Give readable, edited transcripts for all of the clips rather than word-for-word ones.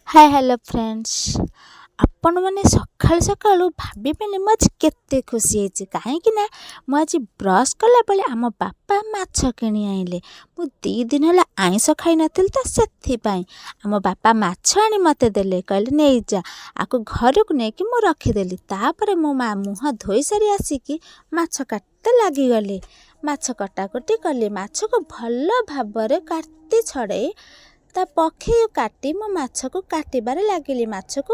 ହାଏ, hello friends. ଆପଣମାନେ ସକାଳୁ ସକାଳୁ ଭାବିବେନି ମୁଁ ଆଜି କେତେ ଖୁସି ହେଇଛି, କାହିଁକି ନା ମୁଁ ଆଜି ବ୍ରସ୍ କଲାବେଳେ ଆମ ବାପା ମାଛ କିଣି ଆଣିଲେ। ମୁଁ 2 ଦିନ ହେଲା ଆଇଁଷ ଖାଇନଥିଲି ତ, ସେଥିପାଇଁ ଆମ ବାପା ମାଛ ଆଣି ମୋତେ ଦେଲେ। କହିଲେ, ନେଇଯା ଆକୁ। ଘରକୁ ନେଇକି ମୁଁ ରଖିଦେଲି। ତାପରେ ମୁଁ ମା ମୁହଁ ଧୋଇ ସାରି ଆସିକି ମାଛ କାଟିତେ ଲାଗିଗଲି। ମାଛ କଟାକଟି କଲି। ମାଛକୁ ଭଲ ଭାବରେ କାତି ଛଡ଼େଇ, ତା ପକ୍ଷୀ କାଟି ମୁଁ ମାଛକୁ କାଟିବାରେ ଲାଗିଲି। ମାଛକୁ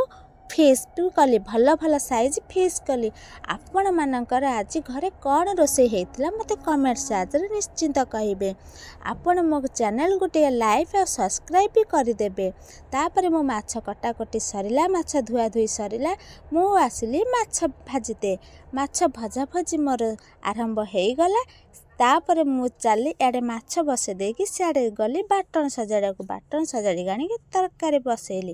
ପିସ୍ ବି କଲି, ଭଲ ଭଲ ସାଇଜ୍ ପିସ୍ କଲି। ଆପଣମାନଙ୍କର ଆଜି ଘରେ କ'ଣ ରୋଷେଇ ହେଇଥିଲା, ମୋତେ କମେଣ୍ଟ ସାହାଯ୍ୟରେ ନିଶ୍ଚିନ୍ତ କହିବେ। ଆପଣ ମୋ ଚ୍ୟାନେଲକୁ ଟିକେ ଲାଇକ୍ ଆଉ ସବସ୍କ୍ରାଇବ୍ ବି କରିଦେବେ। ତାପରେ ମୁଁ ମାଛ କଟାକଟି ସରିଲା, ମାଛ ଧୁଆ ଧୁଇ ସରିଲା, ମୁଁ ଆସିଲି ମାଛ ଭାଜିତେ। ମାଛ ଭଜା ଭଜି ମୋର ଆରମ୍ଭ ହେଇଗଲା। ତାପରେ ମୁଁ ଚାଲି ଇଆଡ଼େ ମାଛ ବସେଇ ଦେଇକି ସିଆଡ଼େ ଗଲି ବାଟଣ ସଜାଡ଼ିବାକୁ। ବାଟଣ ସଜାଡ଼ିକି ଆଣିକି ତରକାରୀ ବସେଇଲି।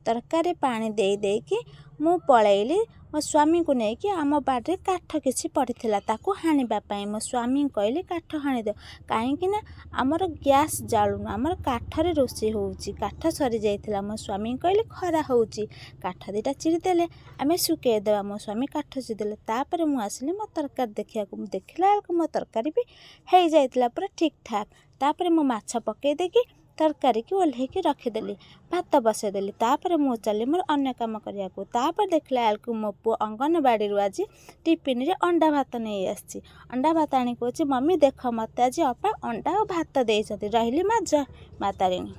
ତରକାରୀ ପାଣି ଦେଇ ଦେଇକି ମୁଁ ପଳେଇଲି ମୋ ସ୍ୱାମୀଙ୍କୁ ନେଇକି ଆମ ବାଡ଼ିରେ କାଠ କିଛି ପଡ଼ିଥିଲା, ତାକୁ ହାଣିବା ପାଇଁ। ମୋ ସ୍ୱାମୀଙ୍କୁ କହିଲି, କାଠ ହାଣିଦିଅ, କାହିଁକି ନା ଆମର ଗ୍ୟାସ୍ ଜାଳୁନୁ, ଆମର କାଠରେ ରୋଷେଇ ହେଉଛି। କାଠ ସରିଯାଇଥିଲା। ମୋ ସ୍ୱାମୀଙ୍କୁ କହିଲି, ଖରା ହେଉଛି, କାଠ ଦୁଇଟା ଚିରିଦେଲେ ଆମେ ଶୁଖେଇଦେବା। ମୋ ସ୍ୱାମୀ କାଠ ଚିରିଦେଲେ। ତାପରେ ମୁଁ ଆସିଲି ମୋ ତରକାରୀ ଦେଖିବାକୁ। ମୁଁ ଦେଖିଲା ବେଳକୁ ମୋ ତରକାରୀ ବି ହେଇଯାଇଥିଲା ପୁରା ଠିକ୍ ଠାକ୍। ତାପରେ ମୁଁ ମାଛ ପକାଇ ଦେଇକି ତରକାରୀକି ଓହ୍ଲେଇକି ରଖିଦେଲି, ଭାତ ବସେଇଦେଲି। ତାପରେ ମୁଁ ଚାଲିଲି ମୋର ଅନ୍ୟ କାମ କରିବାକୁ। ତାପରେ ଦେଖିଲା ବେଳକୁ ମୋ ପୁଅ ଅଙ୍ଗନବାଡ଼ିରୁ ଆଜି ଟିଫିନରେ ଅଣ୍ଡା ଭାତ ନେଇ ଆସିଛି। ଅଣ୍ଡା ଭାତ ଆଣି କହୁଛି, ମମି ଦେଖ, ମୋତେ ଆଜି ଅପା ଅଣ୍ଡା ଆଉ ଭାତ ଦେଇଛନ୍ତି। ରହିଲି ମା, ଜୟ ମା ତାରିଣୀ।